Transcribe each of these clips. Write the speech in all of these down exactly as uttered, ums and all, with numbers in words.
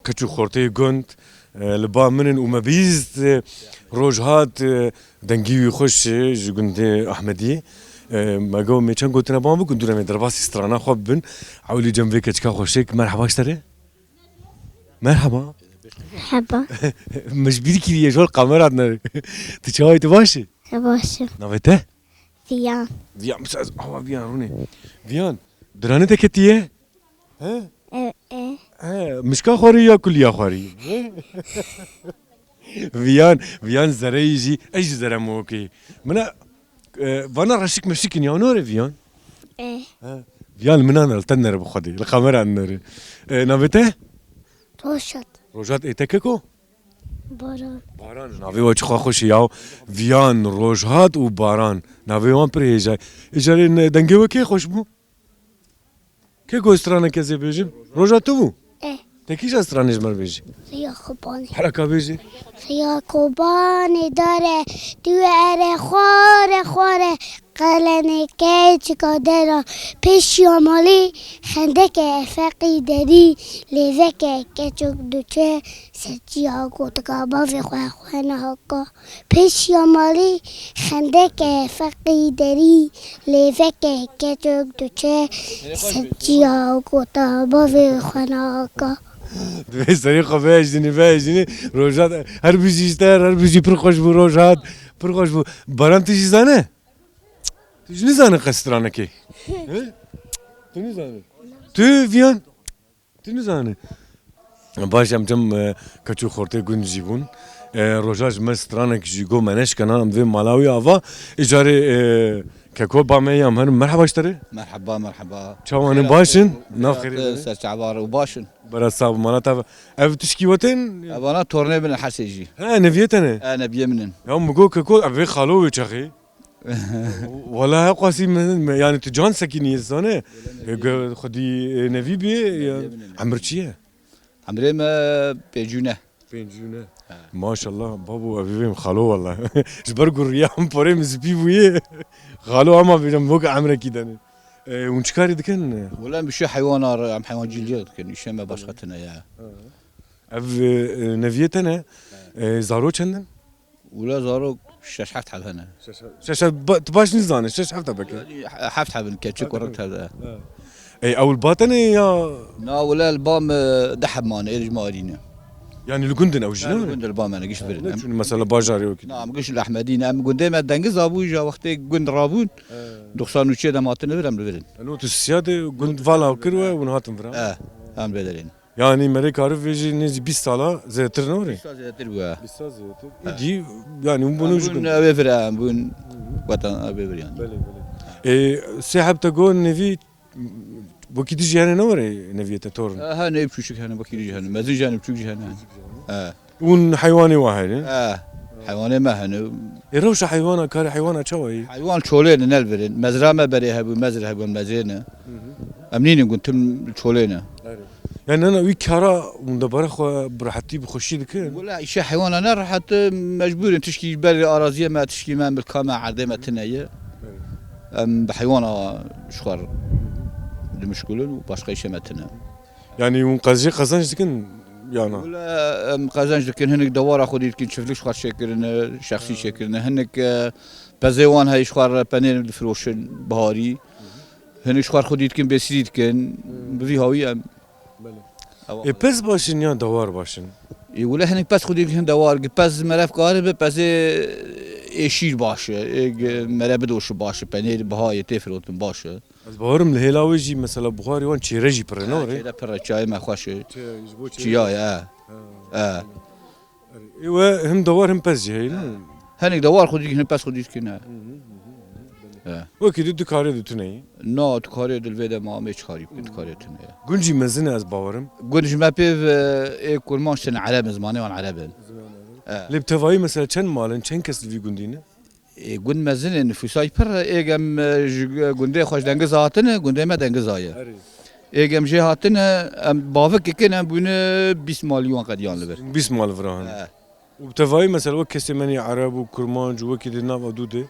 Keç û xortê gund, e, li ba min in û me bîst, e, roj hat, e, dengî wî xweş, e, ji gundê Ahmediyê. E, me got, me çend gotina ban bikin, dû re me derbasî strana xwe bibin. Ewlî cem vê keçika xweşik, merheba ji te re. Merheba. Merheba. Me ji bîr kiriye, ji wan kamera hatine. Tu çawa yî, tu baş î? Baş im. Navê te? Viyan. Viyan, mesela ez ava Viyan rûnê. Viyan, diranê te ketiye? He? E, e. He, mişka xwarî ya kuliya xwarî? He? Viyan, Viyan zereyî jî, ez jî zere mokê. Mina, e, vana reşik meşik in ya, nore Viyan? E. He. Viyan, mina nere, li te nere bi Xwedê, li kamera nere. E, navê te? Rojat. Rojat, ê te keko? Baran. Baran, navê we çi xweş e ya. Viyan, Rojhat û Baran. Navê wan pir hêja ye. Îcarê ne-, dengê we kê xweş bû? Kê ku straneke zê bêjim? Roja tu bû? Eh. Te kîja stranê ji me re bêjî? Riya Kobanê. Hereka bêjî. Riya Kobanê dare, tu ere xware xware, qelenê keçika dera, pêşiya malê xendeke feqî derî, lêveke keçik diçe, ser çiya gotika bavê xwe xwe nahaka. Pêşiya malê xendeke feqî derî, lêveke keçik diçe, ser çiya gota bavê xwe naka. Divê serê xwe vehejînî, vehejînî. Rojhat, her bijî ji te, her bijî pir xweş bû Rojhat. Pir xweş bû. Baran, tu jî zane? Tu jî nizane qe stranekê? He? Tu nizane? Tu Viyan? Tu nizane. Baş em cem, e, keç û xortê gund jî bûn. E, roja ji me stranek jî got me neşkena, em vê mala wî ava. Îcarê, e, keko ba me ya em herin. Merheba ji te re. Merheba, merheba. Çawa ne, baş in? Nav xêrê. Ser çava re û baş in. Bera sax bû, mala te ve. Ev tişkî we tên? Evana tornê bin hesê jî. He, neviyê te ne? He, neviyê min in. Ya min got keko, ev vê xalo wê çaxê. Wala he qasî me, me, yani tu can sekinî zane. Xwedî, e, nevî bî, ya, emir çi ye? Emrê me pêncû ne. Pêncû ne. He. Maşallah, babo, ev vêm xalo wala. Ji ber ku riya min porê min spî bûye. Xalo ama bêjim, wek emrekî denê. E, hûn çi karî dikin? Wala em bişê heywana re, em heywancîliyê dikin. Îşê me başqa tune ye. Ev, e, neviyê te ne? E, zaro çend in? Wila zarok şeş heft heb hene. Şeş heft. Şeş heft, ba-, tu baş nizane, şeş heft hebeke. Yanî he-, heft heb in, keçik û rik tevde. Ha. Ey, ew li ba te ne ya? Na, wila li ba me deh heb mane, êrî ji me arîne. Yanî li gund in ew jî, ne? Li gund li ba me ne, giş birin. Ne çûn mesela bajarê wekî? Na, em giş li Ehmedî ne. Em gundê me dengiza bû, ja wextê gund rabûn. He. Doxsan û çê dem hatine vir, em li vir in. Eno tu siya de gund vala kir we, hûn hatin vira? E, em vê derê ne. Yanî merê karif vê jî nêzî bîst sala zêdetir ne were? Bîst sal zêdetir bû, he. Bîst sal zêdetir. He. Êdî, yanî hûn bûne ji gund. Ew ê vir, em bûn watan ew ê vir yanî. Belê, belê. Ê, sê heb te got nevî, wekî tu jî hene ne were neviyê te torn? He, hene, biçûçik hene, wekî tu jî hene. Mezin jî hene, biçûk jî hene. He. Hûn heywanê we hene? He. Heywanê me hene. Ê, rewşa heywana, karê heywana çawa ye? Heywan çolê ne, ne li vir in. Mezra me berê hebû, mezr hebû, em mezrê ne. Hı hı. Em nînin gund, tim çolê ne. Erê. Yani nana wî kara hûn debara xwe bi rehetî, bi xweşî dikin? Wela îşe heywana ne rehet, mecbûr in, tişkî ber araziyê me, tişkî me, milka me, erdê me tune ye. Erê. Em bi heywana ji xwe dimişgulin û başqa îşe me tune. Yani hûn qeziyê qezenc dikin ya na? Wila em qezenc dikin, hinek dewara xwedî dikin, çiftlik ji xwe çêkirine, şexsî çêkirine, hinek, e, pezê wan heye ji xwe re penêr difiroşin biharî. Hinek ji xwe xwedî dikin, bêsirî dikin. Bi vî hawî em. Belê. Ewa. Ê, pez baş in ya dewar baş in? Ê, wila hinek pez xwedî dikin dewar, gi pez merev karibe, pezê ê şîr baş e, ê gi mere bidoşi baş e, penêr bihayê tê firotin baş e. Ez bawerim li hêla wê jî mesela buxarê wan çêre jî pir e, ne were? Çêre pir e, çiyayê me xweş e. Çi-, ji bo çêre. Çiya ye, he. Ha. He. Ê we him dewar him pez jî heye, ne? Hinek dewar xwedî dikin, hinek pez xwedî dikin, he. Hı hı, hı hı, belê. He. Wekî tu, tu karê de tune yî? Na, tu karê de li vê de ma em ê çi karî bikin, tu karê tune ye. Gund jî mezin e ez bawerim. Gund ji me pê ve ê kurmanc tune ereb in, zimanê wan ereb in. Zimanê ereb. He. Lê bi tevayî mesela çend mal in, çend kes li vî gundî ne? Ê, gund mezin e, nifûsa wî pir e. Êk em, e, ji gundê xwe ji dengiz hatine, gundê me dengiza ye. Erê. Êk em jê hatine, em bavik dikin, em bûne bîst malî wan qediyan li vir. Bîst mal vira hene. He. Û bi tevayî mesela wek kesê me nê ereb û kurmanc û wekî di nav ew dû de?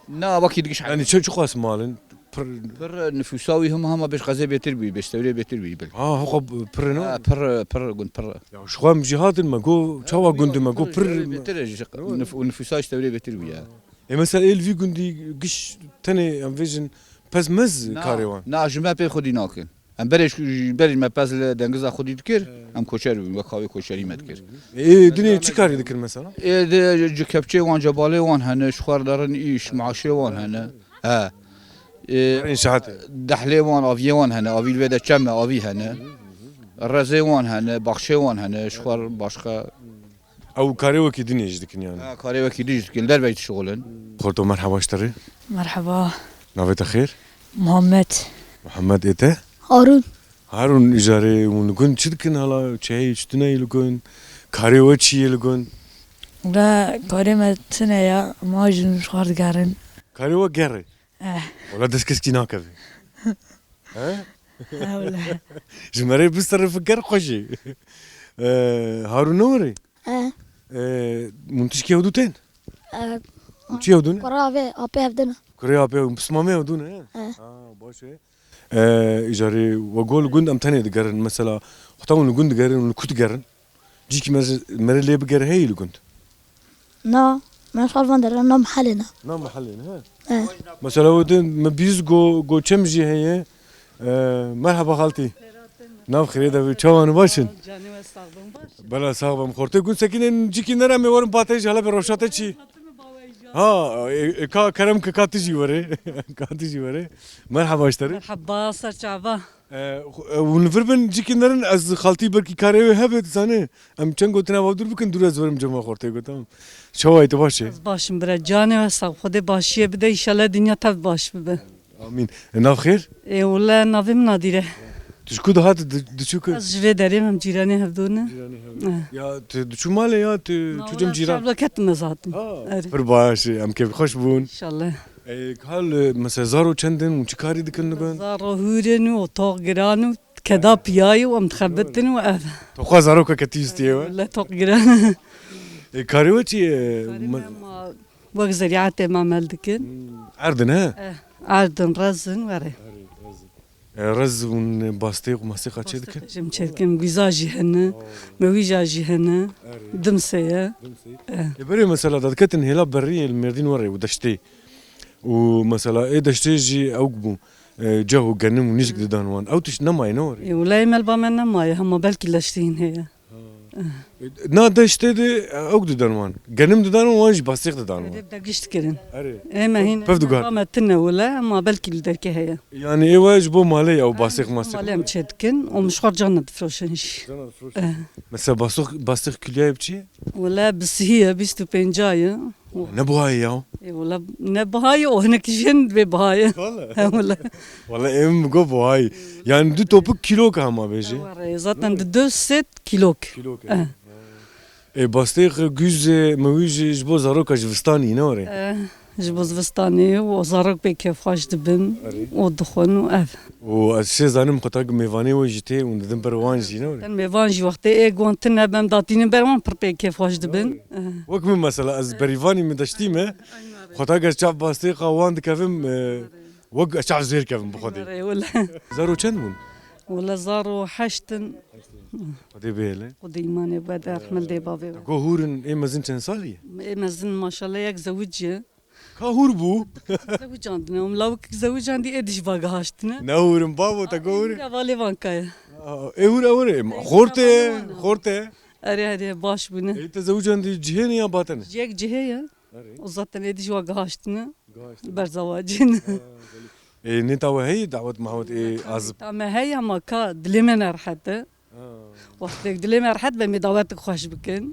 Na, wekî di giş. Yanî çi, çiqas mal in? Pir. Pir nifûsa wî hema hema bêş qezê bêtir bûyî, bêş stewrê bêtir bûyî belkî. Ha, hoqa pir e, ne? Ha, pir, pir gund pir e. Ya, ji xwe em jî hatin, me got, çawa gund e, me got, pir. Stewrê bêtir e, ji nif-, nifûsa stewrê bêtir bûyî ya. Ê, mesela ê li vî gundî giş tenê em vêjin pez mez karê wan? Na, ji me pê xwedî nakin. Em berê ji, berê me pez li dengiza xwedî dikir, em koçer bûn, wek havê koçerî me dikir. Ê, dinê çi karî dikir mesela? Ê, di, ji kepçê wan, cebalê wan hene, ji xwe re derin îş, maaşê wan hene. He. Ê, înşaatê. Dehlê wan, aviyê wan hene, avî li vê de çem e, avî hene. Rezê wan hene, baxçê wan hene, ji xwe re başqa. Ew karê wekî dinê jî dikin yani? Ha, karê wekî din jî dikin, li derve jî dişixulin. Xorto merheba ji te re. Merheba. Navê te xêr? Muhammed. Muhammed ê te? Harun. Harun, îcarê hûn li gund çi dikin hala? Çi heye, çi tune ye li gund? Karê we çi ye li gund? Wela karê me tune ya, ma jî ji xwe digerin. Karê we ger e? Eh. Wela dest keskî nakeve. He? He wele. Ji me re biserifin ger xweş e. Ee, Harun ne were? He. Ee, hûn tişkî hevdû tên? He. Û çi hevdû ne? Kura ve apê hevdû ne. Kurê apê hevdû, pismamê hevdû ne, he? He. Ha, baş e. Ee, îcarê we got li gund em tenê digerin. Mesela, xwe hûn li gund digerin, hûn li ku digerin? Cîkî me, me re lê bigere heye li gund? Na, me ji xwe van derin, na mehelê ne. Na mehelê ne, he? He. Mesela, wê din me bîst go, go çem jî heye. Ee, merheba xaltî. Nav xêrê de bî, çawan baş in? Canê we sax bin, baş in. Bela sax bim. Xortê gund sekinên cîkî nere, em ê werin patê jî, hele bê roşa te çî. Ha, e, e, ka kerem ke ka tu jî were. Ka tu jî were. Merheba ji te re. Merheba, ser çava. E, xu-, e, hûn li vir bin, cîkî nerin, ez xaltî belkî karê wê hebe, tu zanî. Em çend gotina va dûr bikin, dûr ez werim cem xortê got, tamam. Çawa yî, tu baş e? Ez baş im bira, canê we sax, Xwedê başiyê bide, înşallah dinya tev baş bibe. Amîn. E, nav xêr? Ê, wele navê min Nadîr e. Tu ji ku dihat di-, diçû ku? Ez ji vê derê me, em cîranê hevdû ne. Cîranê hevdû. Eh. Ya, tu diçû malê ya, tu çû cem cîran? Çarlo ketim ez hatim. Ha, erê. Pir baş e, em kêfxweş bûn. Înşallah. E, hal, e, mesela zaro çend in û çi karî dikin li gund? Zaro hûr in û toq giran û keda piya ye û em dixebitin û ev. Toqa zaroka ketî stiyê we? Wele toq giran. E, karê we çi ye? Karê me ma wek zerîatê me mel dikin. Hmm, erdin he? Eh, erdin, rezin, were. E, rez hûn bastêq û mastêqa çê dikin? Bastêq jî em çê dikin. Gwîza jî hene, mewîja jî hene, dimsê ye. Dimsê. E. E, berê mesela dadiketin hêla berriyê li Mêrdîn were û deştê. Û mesela ê deştê jî ewk bû, e, ceh û genim û nîşk didan wan. Ew tişt nemaye, ne were? E, wela ê melba me nemaye, hema belkî leştîn heye. Ha. E, na deştê de, e, ewk didan wan. Genim didan wan, wan jî bastêq didan wan. Erê, dergiş dikirin. Erê. Ê me hîn, pev digar. Me tine wele, ema belkî li derkê heye. Yani ê we ji bo malê ye ew bastêq mastêq? Malê em çê dikin, û min ji xwe re cana difroşin jî. Cana difroşin. Eh. Mesela bastêq, bastêq kiloyê bi çi ye? Wele bi sihî ye, bîst û pênca ye. Ne buha ye ya? Ê, wele ne buha ye, û hinekî jin bê buha ye. Wele? He, wele. Wele ê min got buha ye. Yani du topik kîlok hema bêje. Were, zaten di du sêt kîlok. Kîlok, eh. Eh. Ê, bastêq, gûz, e, mewîj ji bo zaroka zivistanî, ne were? Eh, ji bo zivistanî û zarok pê kêfxweş dibin û dixwin û ev. Û ez şê zanim xwe tak mêvanê we jî tê û didim ber wan jî, ne were? Ten mêvan jî wextê ê wan tune bem datînin ber wan pir pê kêfxweş dibin. Eh. Wek min mesela ez berîvanî min deştî me, xwe tak ez çav bastêqa wan dikevim, e, wek ez çav zêr kevim bi xwedê. Were, wele. Zaro çend bûn? Wele zaro heşt in. Xwedê bihêle. Xwedê îmanê bide, rehmet dê bavê we. Go hûr in, ê mezin çend salî ye? Ê mezin maşallah yek zewicî ye. Ka hûr bû? Zewicandine, em lawik zewicandî êdî jî vegihaştine. Ne hûr in bavo, te go hûr in? Hevalê van kaya. Aa, ê hûr ewr e, xort e, xort e. Erê, erê, baş bûne. Ê te zewicandî cihê ne ya batene? Yek cihê ye. Erê. Û zaten êdî jî vegihaştine. Gihaştine. Ber zewacî ne. Ha, belê. Ê, nêta we heye dawet mawet ê azib? Nêta me heye ama ka dilê me nerehet e. Ha. Wextek dilê me rehet be, em ê dawetik xweş bikin. Hı hı,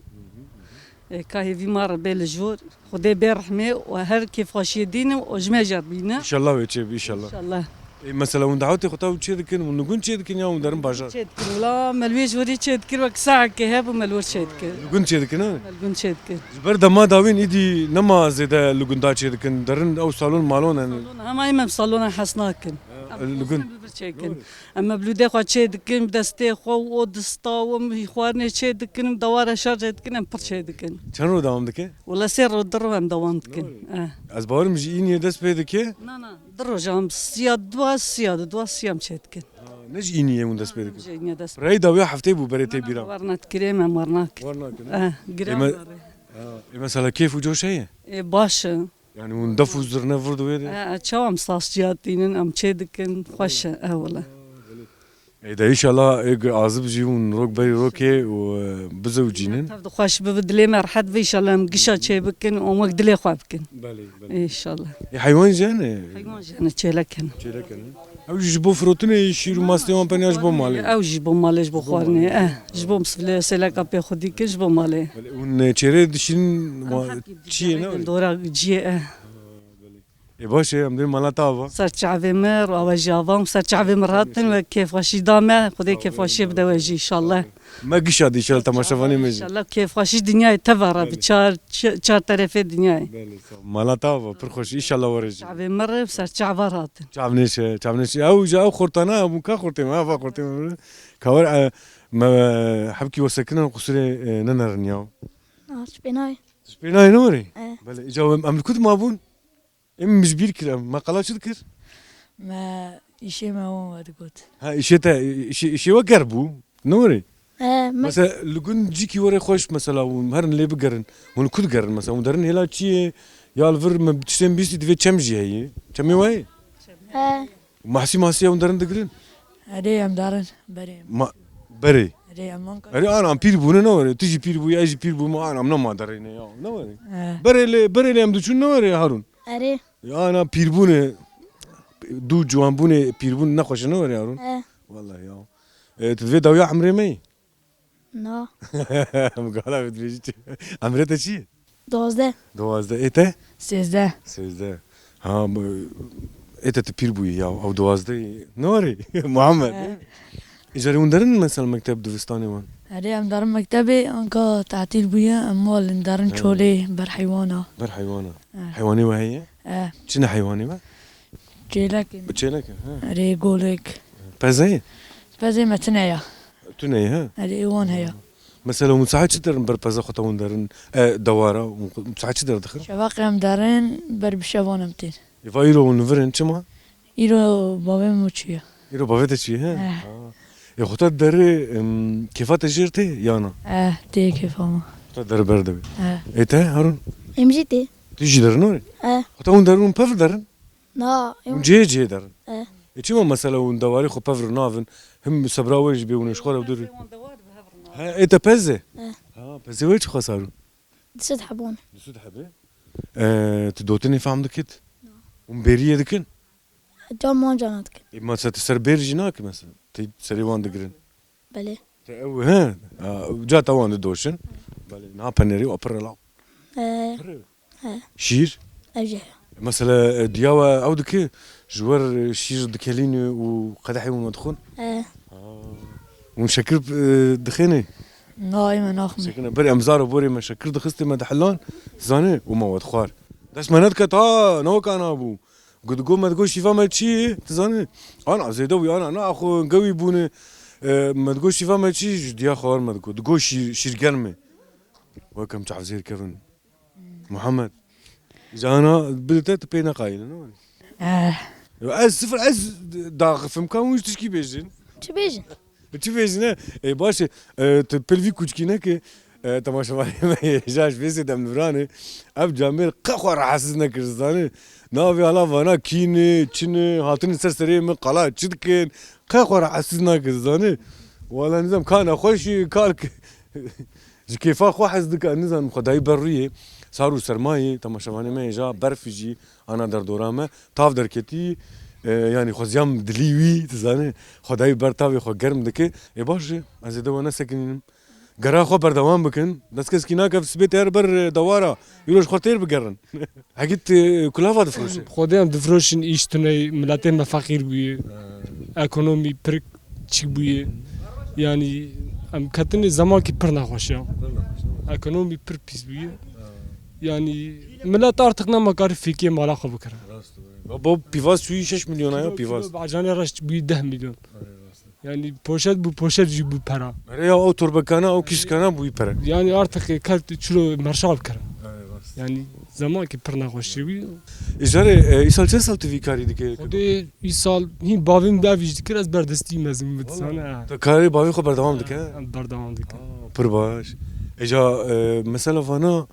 hı hı. Ê, ka hêvî ma re bê li jor. Xwedê bê rehmê û her kêfxweşiyê dîne û ji me jî re bîne. Înşallah wê çê bi, înşallah. Înşallah. Ê, mesela hûn dawetê xwe taw çê dikin, hûn li gund çê dikin ya hûn derin bajar? Çê dikin, wela me li wê jorê çê dikir, wek saekê hebû me li wir çê dikir. Li gund çê dikin, ha? Me li gund çê dikir. Ji ber dema dawîn îdî nema zêde li gunda çê dikin, derin ew salon malon hene. Salon, hema em, em salona hez nakin. Ha. Em Li gund. Em bi vir çêkin. Em mevlûdê xwe çê dikin, destê xwe û o dista û em xwarinê çê dikin, dewara şer çê dikin, em pir çê dikin. Çend roj dewam dike? Wela sê roj, du roj em dewam dikin. Eh. Ez bawerim ji Îniyê dest pê dike. Na, na, du rojan siya dua, siya du dua, siya em çê dikin. Ha, ne ji Îniyê hûn dest pê dikin? Ji Îniyê dest. Rey dawiya heftê bû berê tê bîra. Werna dikirê me, werna kir. Werna kir, ha? Eh, giran Ê me-, berê. Ha, ê mesela kêf û coş heye? Ê, baş e. Yani hûn def û zirne vir di wê de? E, e, çawa em sazçiya tînin, em çê dikin, xweş e, e, wele. E, de inşallah, e, azib jî hûn rok berî rokê û, e, bizewcînin. Tev de xweş bibe, dilê me rehet be, inşallah em gişa çê bikin, û wek dilê xwe bikin. Belê, belê. Înşallah. E, heywan jî hene? Heywan jî hene, çêlek hene. Çêlek hene. Ew jî ji bo firotinê şîr û mastê wan penya ji bo malê? Ew jî ji bo malê, ji bo xwarinê, eh, ji bo misfilê sêleka pê xwedî kir, ji bo malê. Belê, hûn çêrê dişîn, wa-, çiyê ne? Dora ciyê, eh. Ê baş e, em dê mala te ava. Ser çavê me, ava jî avam, ser çavê me rahatin ve kêfxweşî da me, Xwedê kêfxweşiyê bide we jî inşallah. Me gişa dî inşallah temaşevanê me jî. İnşallah kêfxweşî dinyayê teva re bi çar, ç-, çar terefê dinyayê. Belê, sağ ol. Mala te ava, pir xweş, inşallah were jî. Çavê me re ser çava rahatin. Çavnêşe, çavnêşe. Ew ji ew xortana, ew ka xortê me, ava xortê me. Kawer, e, me, hebkî wesekinan qusurê, e, nenerin ya. Ah, spênay. Spênay ne were? E. Belê, îca em, em li ku dimabûn? Em min ji bîr kir, em me qala çi dikir? Me îşê me wan we digot. Ha, îşê te, îşê, îşê we ger bû, ne were? E, me- Mesela, li gund cîkî were xweş, mesela, hûn herin lê bigerin. Hûn li ku digerin, mesela, hûn derin hêla çiyê, ya li vir me tiştên bîstî divê çem jî heye. Çemê we heye? E. Mahsî mahsî hûn derin digirin? Erê, em derin, berê. Ma-, berê? Erê, em anka- Erê, ana, em pîr bûne, ne were? Tu jî pîr bûyî, ez jî pîr bûme, ana, em nema derê ne ya, ne were? E. Berê lê, berê lê em diçûn, ne were, Harûn? Erê. Ya, ana, pîr bûne, dû ciwan bûne, pîr bûn nexweş e, ne were, Harûn? E. Wallahî ya. E, tu divê dawiya emrê me yî? Na. Em gala bi dibêjî çi? Emrê te çi ye? Duwazdeh. Duwazdeh. Ê te? Sêzdeh. Sêzdeh. Ha, bu, ê te tu pîr bûyî ya. Ew duwazdeh. Ne warê? Muhammed. He. Îcarê hûn derin mesela mekteb dibistanê wan? Erê, em derin mektebê, anka tatîl bûye, em malin derin He. çolê ber heywana. Ber heywana. He. Heywanê we heye? He. Çi ne heywanê we? Çêlek. Bi çêlek e, ha. Erê, golek. Pezeyê? Pezê me tune ya. Tune ye, ha? Erê, wan heye. Mesela, hûn saet çi derin ber peza xwe te hûn derin, e, dewara, hûn saet çi der dixin? Şevaqê em derin, ber bi şevan em tên. Ê, va îro hûn li vir in, çima? Îro bavê min çûye. Îro bavê te çûye, he? Eh. Ha. Ê, xwe te derê, em, kêfa te jêr tê, ya na? Eh, tê kêfa min. Xwe te derê ber de bê. Eh. Ê te, Harûn? Em jî tê. Tu jî derin, orê? Eh. Xwe te hûn derin, hûn pevr derin? Na, Hûn cihê cihê derin. Eh. Ê, çima mesela hûn dewarê xwe pevr navin? Him sebra we jî bê hûn ê ji xwe re dûr. He, ê te pez e? Eh. Ha, pezê we çi xwesar bû? Di sed hebon. Di sed hebe? E, tu dotinê fam dikit? Na. Hûn bêriyê dikin? Can man cana dikin. Ê, mesela tu ser bêr jî nakî mesela? Tu serê wan digirin? Belê. Te ew, he? Ha, ca te wan didoşin? Belê, niha penerê û pir e law. Eh. Pir e. He. Şîr? Ev jî heye. Mesela, e, diya we ew dike, ji wer, e, şîr dikelîne û qedehê wan dixwin? He. Ha. Hûn şekir, e, dixêne? Na, ê me naxwin. Şekir ne. Berê em zaro borê me şekir dixistê me dihilan, zanê, û me we dixwar. Dest me nediket, ha, ne wek ana bû. Got, got, me digot şîva me çi, tu zanî? Ana zêde wî, ana, na, xwe gewî bûne. E, me digot şîva me çi, ji diya xwe me digot. Digot şîr, şîrgerm e. Wek em çavzêr kevin. Muhammed. Ji ana bide te, tu pê neqayîne, ne were? Eh. Ez sifir, ez daxifim, ka hûn ji tişkî bêjin. Çi bêjin? Çi bêjin, e? Ê, baş e, e, tu pil vî kuçkî neke, e, temaşevanê me yê, ja ji vê sê demliviranê, ev camêr qe xwe rahatsiz nekir, zanî? Navê hala vana kî ne, çi ne, hatine ser serê min, qala çi dikin, qe xwe rahatsiz nakir, zanî? Wala nizam, ka nexweş e, ka ki-, ji kêfa xwe hez dike, nizam, xwedayî ber rûyê, sar û sermayê, temaşevanê me yê ja, berf jî, ana derdora me, tav derketî, e, yanî xweziyam dilî wî, tu zanî, xwedayî ber tavê xwe germ dike. Ê baş e, ez ê de we nesekinînim. Gera xwe berdewam bikin. Dest keskî nake, sibê têr ber, e, dewara. Îro ji xwe têr bigerin. Hegît, e, kulava difiroşe. Xwedê em difiroşin, îş tune ye, miletê me feqîr bûye. Ekonomî pir çik bûye. Yanî em ketinê zemankî pir nexweş ya. Ekonomî pir pîs bûye. Yanî milet artık nema karî fêkê mala xwe bikire. Rast e. Bo pîvaz çûyî şeş milyona ya pîvaz. Kilo bacanê reş bûyî deh milyon. Yani poşet bû, poşet jî bû pera. Here ya o torbekana, o kîşkana bûyî pere. Yani artık kelt çilo merşal kir. Yani zaman ki pir nexweşî bû. Îcarê, e, îsal çend sal tu vî karî dike? Xwedê îsal hîn bavê min de ev îş dikir, ez berdestî mezin bû, dizane. Te karê bavê xwe berdewam dike? Em berdewam dikin. Aa, pir baş. Eca, e, mesela vana,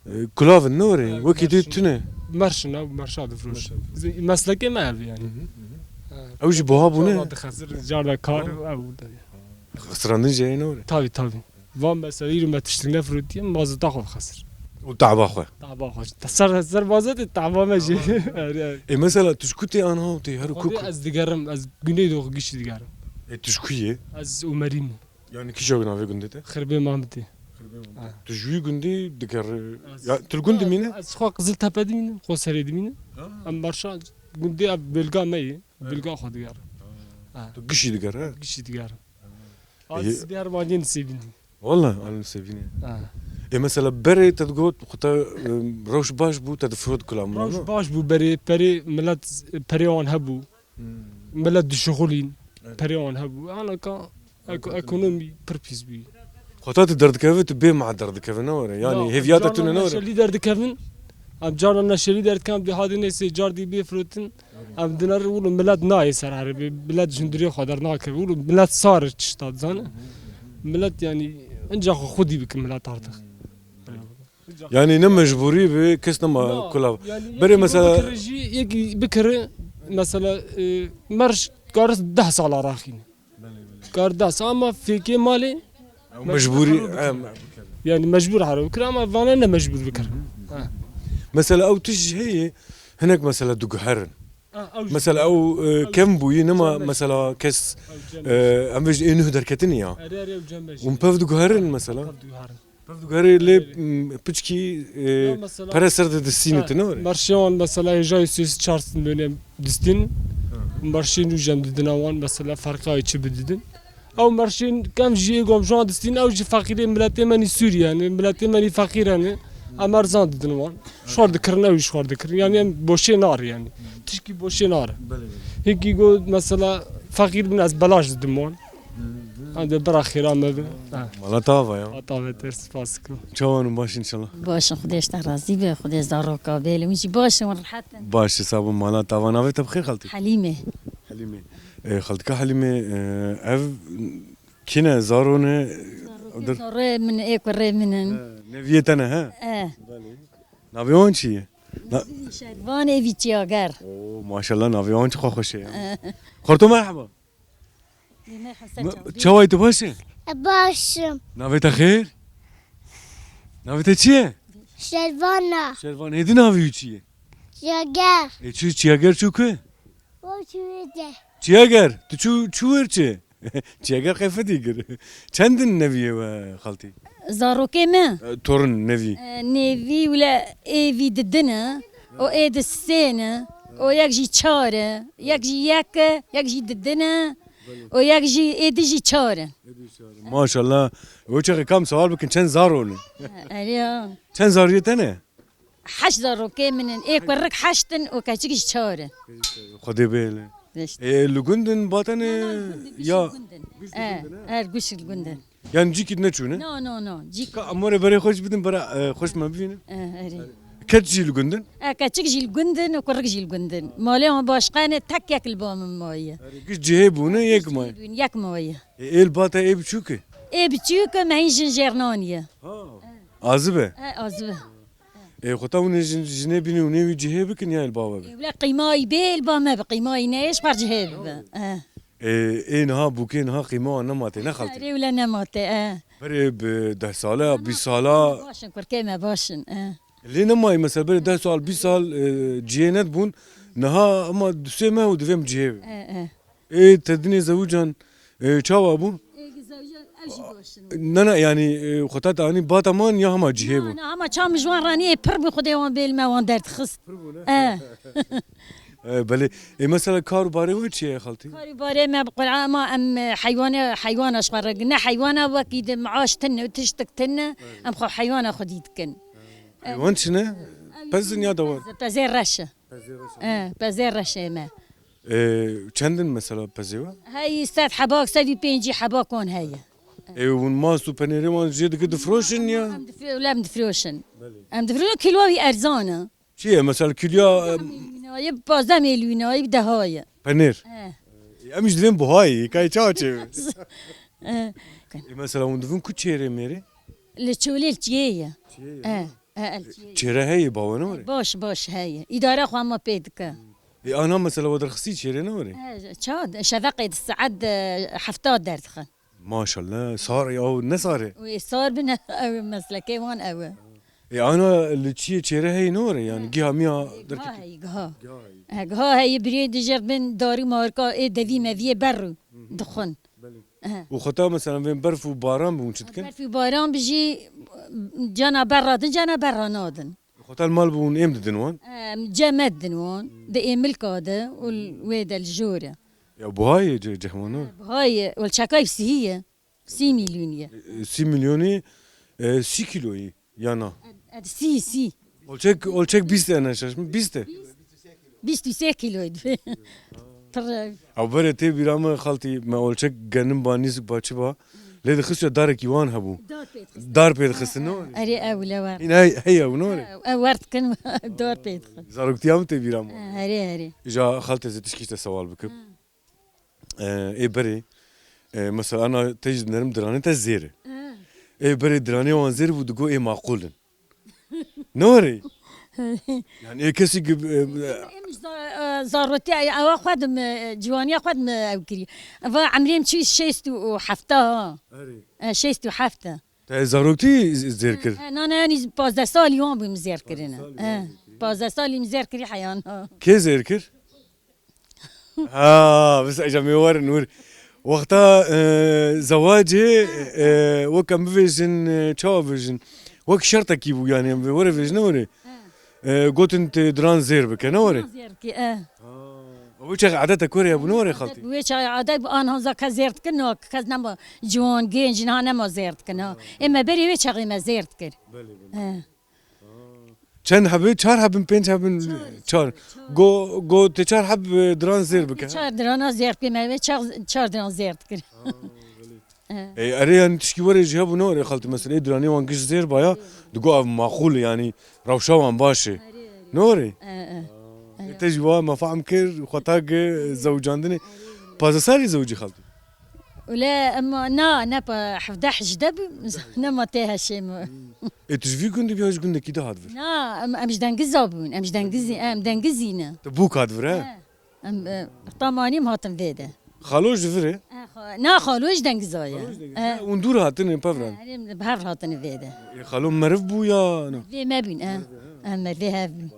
e, kulavin ne were? Wekî dê tune. Merşin, ew merşa difroşin. Meslekê me ev yani. Ew jî buha bûne? Carda dixesir, carda kar, ew. Xisirandin jî heye ne were? Tabii, tabii. Van mesela îro me tiştik nefrotiye, mazota xwe xesir. Û taba xwe. Taba xwe. Ser, ser bazet taba me jî. Ê mesela tu ji ku tê anha û tê her û kuk? Xwedê ez digerim, ez Güneydoğu gişî digerim. Ê tu ji ku yê? Ez Umerî me. Yani kîja navê gundê te? Xirbê Mahmudê. Xirbê Mahmudê. Ha. Tu ji wî gundê digerî? Ya tu li gund dimîne? Ez xwe Qiziltepe dimînim, xwe serê dimînim. Ha. Em merşa gundê ev bölga me ye. Bilga xwe digerim. Ha. Tu gişî diger, he? Gişî digerim. Ha. Ê, ez digerim aliyên Sêbînî. Walla, aliyên Sêbînî. Ha. Ê, mesela berê te digot, xwe te, e, rewş baş bû, te difirot kulam, no? Rewş baş bû berê, perê milet, perê wan hebû. Hmm. Milet dişixulîn, evet, perê wan hebû. Anaka Eko-, ekonomî pir pîs bû. Xweta tu derdikeve, tu bê ma derdikeve ne were. Yani hêviya te tune ne were. Neşelî derdikevin. Em carna neşelî derdikevin, bi hadê neyse car dî bê firotin. Em dinerin wilo milet nayê ser herê, milet ji hundirê xwe dernakeve. Wilo milet sar çişta dizane. Milet yani inca xwe xwedî bikin milet artık. Yani ne mecburî bi kes nema kulav. Berê mesela bikire jî, yekî bikire mesela, e, merş karis deh sala raxîne. Kardas ama fêkê malê. Mecbûrî, em, yani mecbûr hare bikir ama vana ne mecbûr bikir. Ha. Mesela ew tişt jî heye, hinek mesela diguherin. Ha, ew jî. Mesela ew, e, ew kem bûyî, nema cem mesela kes, ew cem e, em vêjin ê nuh derketinî ya. Erê, erê, ew cem Hûn pev diguherin mesela? Pev diguherin. Pev diguherê lê, m, piçkî, e, ya mesela, pere ser de distîne ha, tu ne were? Merşê wan mesela hêja sês çar sed milyon distîn. Ha. Merşê nû jem didina wan mesela ferqa çi bididin. Ew merşên kem jî ê gom ji wan distîn, ew jî feqîrê miletê me nî Sûrî yani, miletê me nî feqîr yani. Em erzan didin wan. Şwar dikirin, ew jî şwar dikirin. Yani em boşê nari yani. Tişkî boşê nari. Belê, belê. Hêkî got mesela feqîr bin ez belaş didim wan. Hı, hı. Em de bira xêra me bi. Ha. Mala tava ya. Mala tava ter spas dikim. Çawan baş inşallah. Baş in, Xwedê ji te razî be, Xwedê zaroka bêle. Hûn jî baş in, rehet in. Baş e, sağ bû, mala tava. Navê te bi xêr xaltî? Helîme. Helîme. E, xaltika Helîme, e, ev kî ne, zaro ne? Zarokê, zarê min, ê kurê min in. He, neviyê te ne, he? E. Belê. Navê wan çi ye? Na- Şervan, ê vî Çiyager. Oo, maşallah, navê wan çi xweş e ya. Xorto merheba. Çawa yî, tu baş e? Baş im. Navê te xêr? Navê te çi ye? Şervana. Şervan, hêdî navê wî çi ye? Çiyager. Ê çi, Çiyager çû ku? O çû wê de. Çiyager, tu çû, çû wir çi? Çiyager qefetî kir. Çend in neviyê we xaltî? Zarokê me? E, torun, nevî. E, nevî wile ê vî didin e, o ê di sê ne, o yek jî çar e, yek jî yek e, yek jî didin e, o yek jî ê di jî çar e. Maşallah. O çaxê kam sewal bikin çend zaro ne? Erê ya. Çend zariyê te ne? Heşt zarokê min in. Ê kurik heşt in û keçik jî çar in. Xwedê bêle. Beşt. Ê, li gund in batene ya? Gund in. E, her guş li gund in. Yani cîkî neçûne? No, no, no. Cîk. Ka amorê berê xweş bidin, bera, e, xweş me bivînin. E, erê. Keç jî li gund in? E, keçik jî li gund in û kurik jî li gund in. Malê wan başqe ne, tek yek li ba min maye. Giş cihê bûne, yek maye. Yek maye. E, ê li ba te ê biçûk e? Ê biçûk e, me hîn jin jêr naniye. Ha. Azibe? E, azibe. Ê, xwe ta hûn ê jin-, jinê bînin, hûn ê wî cihê bikin ya li ba we be? Ê, wile qîmayî bê, li ba me bi qîmayî ne, ê ji xwe cihê bibe. E. Ê, ê niha bûkê niha qîma wan nema tê, ne xaltî? Erê, wile nema tê, e. Berê bi deh sala, bîst sala. Baş in, kurkê me baş in, e. Lê nemayî mesela berê deh sal, bîst sal, e, cihê nedibûn, niha ema du sê meh û divê em cihê bibin. E, e. Ê, te dinê zewicên, e, çawa bûn? Ê, zewicên ew jî baş in. Ne, ne, yani, e, xwe te anî bata man ya hema cihê bûn? Na, na, hema çawa min ji wan ranî, ê, pir bû, Xwedê wan bêl me wan derdixist. Pir bûn, ne? E. E, belê. Ê, mesela kar û barê we çi ye xaltî? Kar û barê me bi Qur'an, ema em, e, heywane, heywana ji xwe re, ne heywana wekî di maaş tune, tiştik tune, em xwe heywana xwedî dikin. Heywan çi ne? Pez in ya dewar? Pezê reş e. Pezê reşê. E, pezê reşê me. E, çend in mesela pezê we? Hey, sed hebak, sed û pêncî hebak wan heye. E, hûn mast û penêrê wan jê dike difroşin ya? Em difro-, em difroşin. Belê. Em difroşin, kîloya wî erzan e. Çi ye? Mesela kîloya, em, Wînayê bi pazdeh mil, wînayê bi deha ye. Penêr. He. E, em jî divên buhayê, kayê çawa çê? E, E, mesela hûn divin ku çêrê mêrê? Li çolê li çiyê ye. Çiyê ye. E, e, el çiyê ye. Çêre heye, bawe ne were? Baş, baş heye. Îdare xwe hema pê dike. E, ana mesela we derxistî çêrê ne were? E, çad, şeveqê di saet, e, hefta derdixin. Maşallah, sar ya, ne sar e? Wê sar bin, ew meslekê wan ew e. E, ana li çiyê çêre heye ne were? Yani, e, giha miya derketî? Giha heye, giha. Giha heye. E, giha heye, birê dijêr bin darî marka, ê devî meviyê berru dixwin. Belê. Ehe. Û xwe ta mesela vên berf û baran bûn çi dikin? Berf û baran bi jî cana berra din, cana berra nadin. Xwe ta li mal bûn êm didin wan? Em, cem me didin wan. Di êmilka de û wê de li jor e. Ya buhayê ce-, cehmano? Buhayê, ol çekay sihî ye. Sî milyonî ye. E, sî milyonî, e, sî kîloyî. Ya na? Ed, ed sî, sî. Olçek, olçek bîst e, ne şaş min, bîst e. Bîst û sê kîloyî dibe. Pir e. Ew berê tê bîra min xaltî, me olçek genim ba, nîzik ba, çi ba. Lê dixistiye darekî wan hebû. Dar pê dixistin. Dar pê dixistin, no? Erê, ew le wer. Hîn hey, hey ew, no? Ew, ew wer dikin, dar pê dixin. Zaroktiya min tê bîra min. Ha, erê, erê. Îja xaltê zê tişkî te sewal bikim. Ha. E, ê berê, e, mesela ana te jî dinerim diranê te zêr e. Ha. Ê berê diranê wan zêr bû, digo ê maqûl in. Ne were? Yani ê kesî ki, e, Em za-, e, zarotiya ewa xwe dim, e, ciwaniya xwe dim, e, ew kirî. Va emrê min çû şêst û hefta ha. Erê. E, şêst û heft e. Te zaroktî z-, zêr kir? E, e, na, na, yanî pazdeh salî wan bû min zêr kirine. Pazdeh salî wan zêr kirî. E, pazdeh salî min zêr kirî heyan ha. Kê zêr kir? Ha, bis eja mêwar nûr. Wexta, e, zewacê, e, wek em bivêjin, e, çawa bivêjin? Wek şertekî bû, yani, em vê were vêjine were. E, gotin tê diran zêr bike, ne were? Zêr ki, e. Ha. Wê çaxê edetek were ya bû, ne were xaltî? Wê çaxê edet bû, an hanza kes zêr dikin, no, kes nema ciwan, genc, niha nema zêr dikin, ha. Ê me berê wê çaxê me zêr dikir. Belê, belê. E. Çend hebin? Çar hebin, pênc hebin? Çar. Çar. Çar. Go, go tê çar heb, e, diran zêr bike. Çar dirana zêr bike, me çar, çar diran zêr dikir. Ha, belê. E. E, erê, yani tişkî were jî hebû, ne were xaltî, mesela ê diranê wan giş zêr baya, digo ev maqûl e, yani rewşa wan baş e. Erê, erê. Ne were? E, e. E, te jî wa me fehm kir, xwe ta gi zewicandinê. Pazdeh salî zewicî xaltî? Wele em na, ne pa hevdeh hejdeh bû, ne ma tê heşê me. E, tu ji vî gundî bî ya ji gundekî de hat vir? Na, em, em ji Dengiza bûn, em ji Dengizî, em Dengizî ne. Tu bûk hat vir, he? He. Em, e, tamanî em hatin vê de. Xalo ji vir e? E, xo-, na, xalo ji Dengiza ye. Xalo ji Dengiza. E. Hûn dûr hatine pevran? E, em bi hev hatine vê de. E, xalo meriv bû ya na? Vê me bûn, e. Meriv, he. Em merivê hev bûn.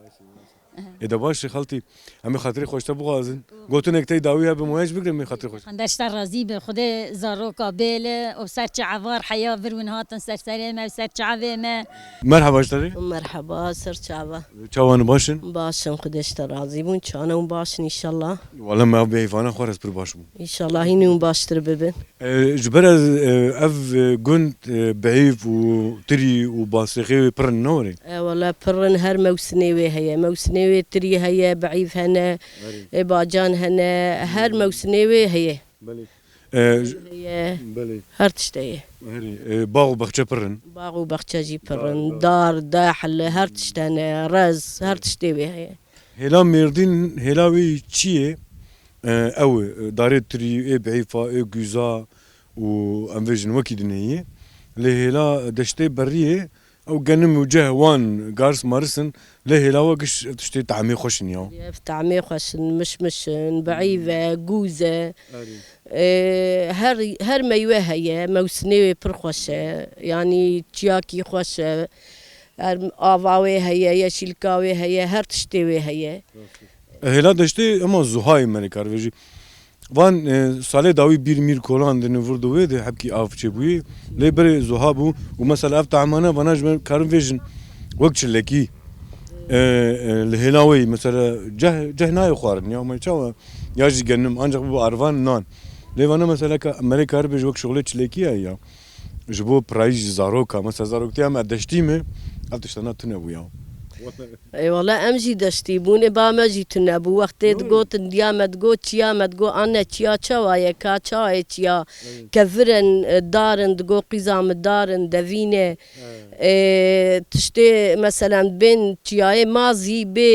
Ê de baş e xaltî, em ê xatirê xwe ji te bixwazin. Gotinek tey dawî hebe, em wê ji bigrin, em ê xatirê xwe ji te. Pêxember ji te razî be, Xwedê zaroka bêle û ser çi evar heya vir win hatin ser serê me û ser çavê me. Merheba ji te re. Merheba, ser çava. Çawan baş in? Baş in, Xwedê ji te razî bûn, çane hûn baş in înşallah. Wele me ev bêhîvana xwe re ez pir baş bûm. Înşallah hîn hûn baştir bibin. E, ji ber ez, e, ev, e, gund, e, bihîv û tirî û basrêxê wê pir in, ne were? E, wele pir in, her mewsinê wê heye. Mewsinê wê tirî heye, bihîv hene, Erê. E, bacan hene, her mewsinê wê heye. Belê. E, j-, Heye. Belê. Her tişt heye. Herî, e, bax û baxçe pir in. Bax û baxçe jî pir in. Dar, dar. Dar, dehl, her tişt hene, rez, her tiştê wê heye. Hêla Mêrdîn, hêla wê çi ye? E, ew e, darê tirî, ê bihîfa, ê guza û em vêjin wekî dinê ye. Lê hêla deştê beriyê, ew genim û ceh wan garis maris in, lê hêla we giş ev tiştê tamê xweş in ya. Ev tamê xweş in, mişmiş in, bihîv e, gûz e. Erê. E, her, her meywe heye, mewsinê wê pir xweş e. Yanî çiyakî xweş e. Her ava wê heye, yeşîlka wê heye, her tiştê wê heye. Hêla deştê hema zuhayê me rê kar vêjî. Van, e, salê dawî bîr mîr kolan di nivir di wê de hebkî av çêbûyî. Lê berê zuha bû û mesela ev tahmane vana ji me karin vêjin wek çilekî, e, e, li hêla wê mesela ceh, ceh nayê xwarin ya me çawa ya jî genim ancak bu arvan nan. Lê vana mesela ka, me rê kar bêjî wek şixulê çilekî ye ya. Ji bo pirayî jî zaroka, mesela zaroktiya me deştî me, ev tiştana tune bû ya. Ê wele em jî deştî bûn, ê ba me jî tune bû. Wextê digotin diya me digot çiya, me digot anne çiya çawa ye, ka çawa ye çiya? Kevirin, e, darin, digot qîza min darin, devîne. Ê, tiştê, meselen, bên çiyayê ma zî bê,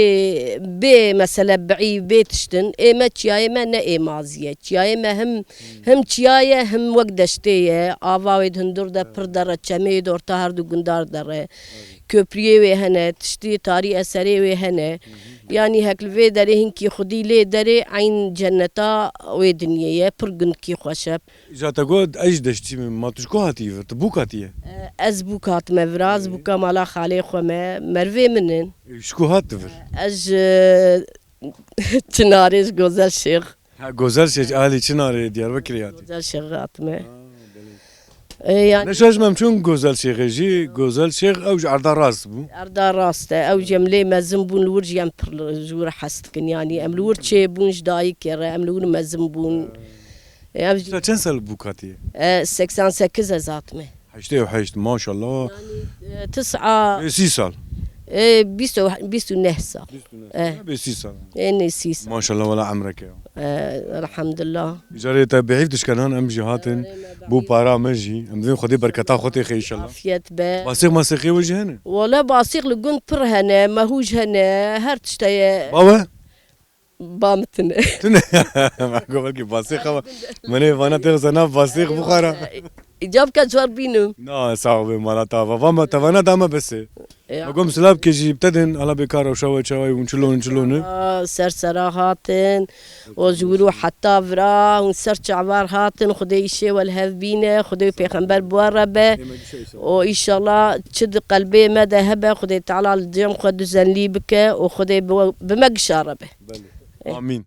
bê, mesele, bi'î, bê tiştin. Ê me çiyayê me ne ê ma zî ye. Çiyayê me him, him çiya ye, him wek deştê ye. Ava wê di hundir de pir dere, çemê wê di orta her du gundar dere. Köprüyê wê hene, tiştê tarî eserê wê hene. Yanî hek li vê derê hinkî xwedî lê derê eyn cenneta wê dinyê ye, pir gundkî xweş e. Îca te got, ez ji deştî me, ma tu ji ku hatî vir? Tu bûk hatiye? E, ez bûk hatime vir, ez bûka mala xalê xwe me, merivê min in. E, ji ku hat tu vir? Ez ji Çinarê, ji Gozel Şêx. Ha, Gozel Şêx, alî Çinarê, Diyarbekirê hatî. Gozel Şêx hatime. Ha, belê. E, yani Ne şaş me em çûn Gozel Şêxê jî, Gozel Şêx ew ji erda rast bû. Erda rast e, ew jî em lê mezin bûn, li wir jî em pir li, ji wir hez dikin, yani em li wir çêbûn, ji dayikê re, em li wir mezin bûn. E, ev jî Mesela çend sal bû katiye? E, seksen sekiz ez hatime. Heştê û heşt, maşallah. Yani, e, tis'a Bê sî sal. E, bîst û, bîst û neh sal. Bîst û neh sal. E. Bê sî sal. E, ne sî sal. Maşallah, wela emreke ya. E, elhamdulillah. Îcarê te bêhîv dişkenan em jî hatin. Erê, me bû bêhîv. Para me jî. Em divên Xwedê berketa xwe têxe inşallah. Afiyet be. Basîq masîqê we jî hene? Wala basîq li gund pir hene, mehûj hene, her tişte ye. Bawe? Ba min tune. Tune. Ma go belkî basîq xewa. Menê vana têxe nav basîq bixwara. Îca bike cwar bînim. Na, sağ ol, mala ta va. Va me tevana da me bese. Ya. Me gom silav ke jî btedin, hala bê kar rewşa we çawa ye, hûn çilo ne, çilo ne? Aa, ser sera hatin. O ji wir û heta vira, hûn ser çavar hatin, Xwedê îşê we li hev bîne, Xwedê û pêxember bi we re be. O, înşallah, çi di qelbê me de hebe, Xwedê Teala li cem xwe duzenlî bike û Xwedê bi we, bi me gişa re be. Belê. Amîn.